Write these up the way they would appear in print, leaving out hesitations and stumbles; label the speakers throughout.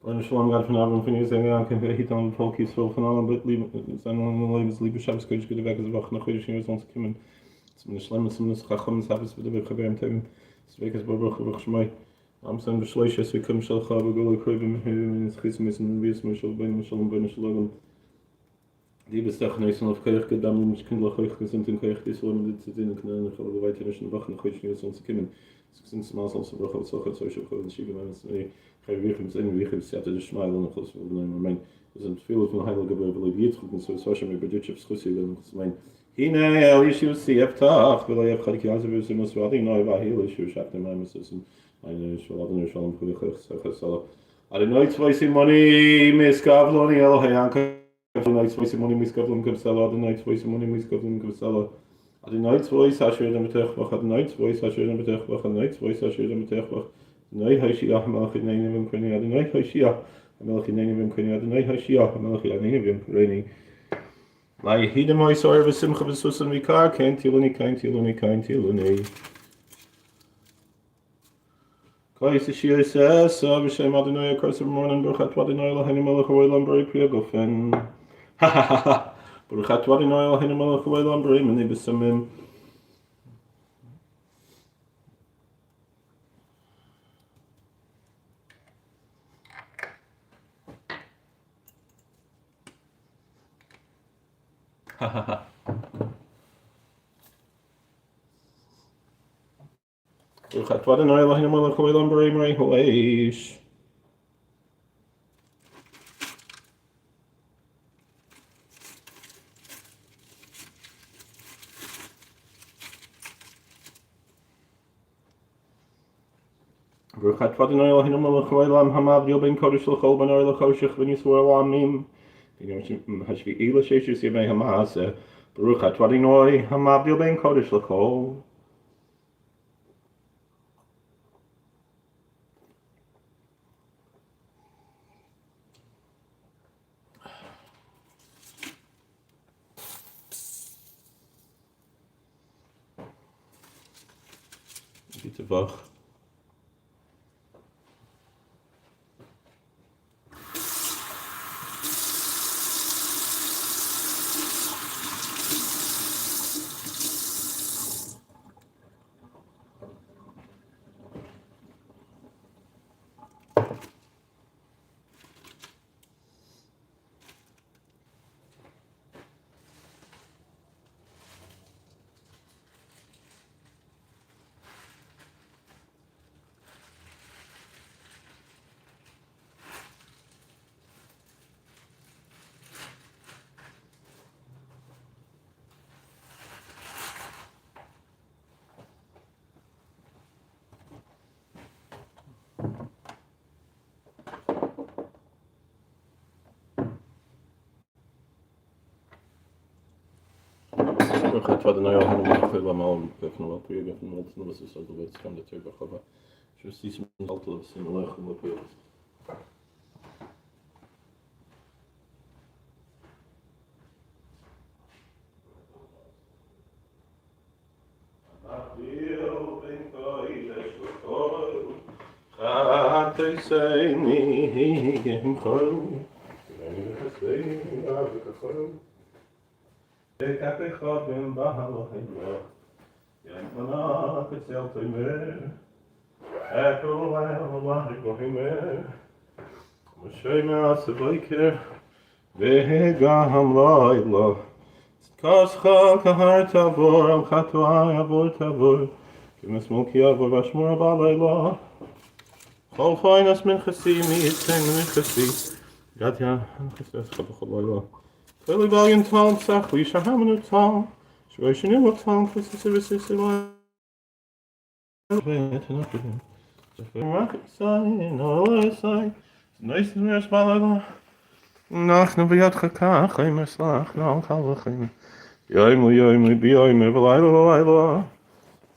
Speaker 1: רבונו של עולם גאט פון אברהם פון יצחק און יעקב היט אן פאלק ישראל פון אלע זיינע לעבנס ליבע שבת קודש גוטע וועג איז וואך נאך חודש יאר זאלן צו קומען צום שלמות צום נוסח חכמים סבס בדברי חברים טובים ספיקות ברוך ברוך שמו עם בשלוש עשרה קום שלך בגאולה קרובה מהרה בימינו זכות מות נביאות משה רבינו שלום בנו של עולם די ביסט דאך נותן אויף כח גדמי נישט קינדלעך אויך געזונט און כח די זאל מען צו דינען קענען איך וועל ווייטער נישט אין וואכן חודש ניסן זאלן צו קומען צו געזונט צו מזל צו ברכה והצלחה צו עושר וכבוד ישיבה מיינען צו מיר חי ריחם זען ווי איך בסייעתא דשמיא לנו כל ישראל בני אמן דאס איז תפילה פון הייליגע רבי לוי יצחק און צו סאשע מברדיטשוב זכותו יגן עלינו אמן הנה אל ישועתי אבטח ולא אפחד כי עזב יוסי מסור אדוני ויהי לישוע שבתי מים מסוסים מיין ישוע אדוני שלום כולי כח סך סלה אדוני צבאי סימני משגב לני אלוהי יעקב אדוני צבאי סימני משגב לני כבסלה אדוני צבאי סימני משגב לני כבסלה אדוני צבאי אשר ידם בתוך בך אדוני צבאי אשר ידם בתוך בך אדוני צבאי אשר ידם בתוך בך אדוני הושיע המלך עינינו במקומי אדוני הושיע המלך עינינו במקומי אדוני הושיע המלך עינינו במקומי ליהידם אויס אור ושמחה וששון ויקר כן תהילני כן תהילני כן תהילני כוס ישיר אשא בשם אדוני הכוס במרנן ברוך אתה אדוני אלוהינו מלך העולם בורא פרי הגפן ברוך אתה אדוני אלוהינו מלך העולם בורא מיני בשמים ברוך אתה אדוני אלוהינו מלך העולם בורא מרי האש. ברוך אתה אדוני אלוהינו מלך העולם המבדיל בין קודש לחול בין אור לחושך בין ישראל לעמים בין השביעי לששת ימי המעשה ברוך אתה אדוני המבדיל בין קודש לחול גוטע וואך. ברוך אתה אדוני אלוהינו מלך העולם על גפן ועל פרי הגפן ועל תנובת השדה ועל צפון דתר ברחבה אשר עשית מזלת לבשים עליך ולפיות. וגם לילה צדקתך כהר תבור על חטאי עבור תבור כמס מלכי עבור ואשמורה בלילה כל חוינס מנחסי מי יתן מנחסי גד ינחס בכל לילה כלי בל ינטל סך לי שהמנו טל שוישנו טל כסס וסיס אנחנו בידך כך, סלח נא על כלכם. יום ליום ביום ולילה ללילה.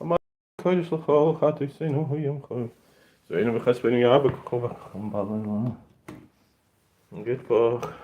Speaker 1: אמר קודש לכל חטאינו יום כל. זוהינו וחסבנו יאבק כל וחכם בלילה. גוט וואך.